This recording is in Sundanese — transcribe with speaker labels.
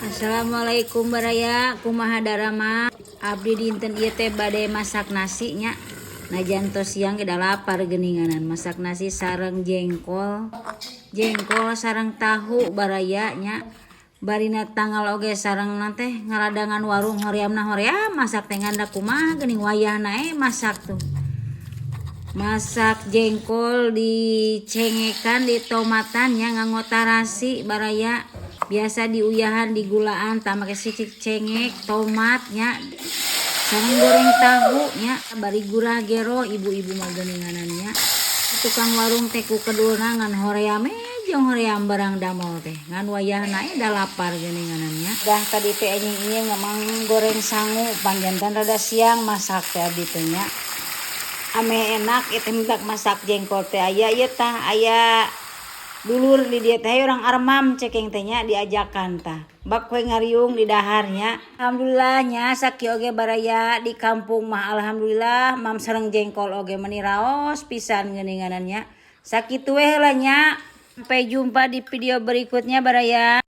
Speaker 1: Assalamualaikum, baraya. Kumaha daramang? Abdi dinten ieu teh bade masak nasi nya. Najan tos siang ge da lapar geuninganan. Masak nasi sareng jengkol. Jengkol sareng tahu, baraya nya. Barina tanggal oge sareng teh ngaladangan warung. Horeamna hoream masak teh, ngan da kumaha geuning wayahna masak tuh. Masak jengkol dicengekan, di tomatan nya, nganggo tarasi, baraya. Biasa diuyahan, digulaan, tah make sicik cengek tomatnya, sareng goreng tahu nya, bari gurah gero ibu-ibu mah geuninganan nya. Tukang warung teh ku kedulna ngan hoream jeung hoream barang damel teh, ngan wayahna da lapar geuninganan nya. Dah tadi teh enjing ieu ngamang goreng sangu, panjantan rada siang masak teh abdi teh nya. Ameh enak itu minta masak jengkol teh aya ieu tah, aya dulur di dieu teh, orang armam cekeng teh nya, diajakan tah. Bak we ngariung di daharnya. Alhamdulillah nya, sakieu oge, baraya, di kampung mah alhamdulillah mam sareng jengkol oge meni raos pisan geuninganan nya. Sakitu we heula nya. Sampai jumpa di video berikutnya, baraya.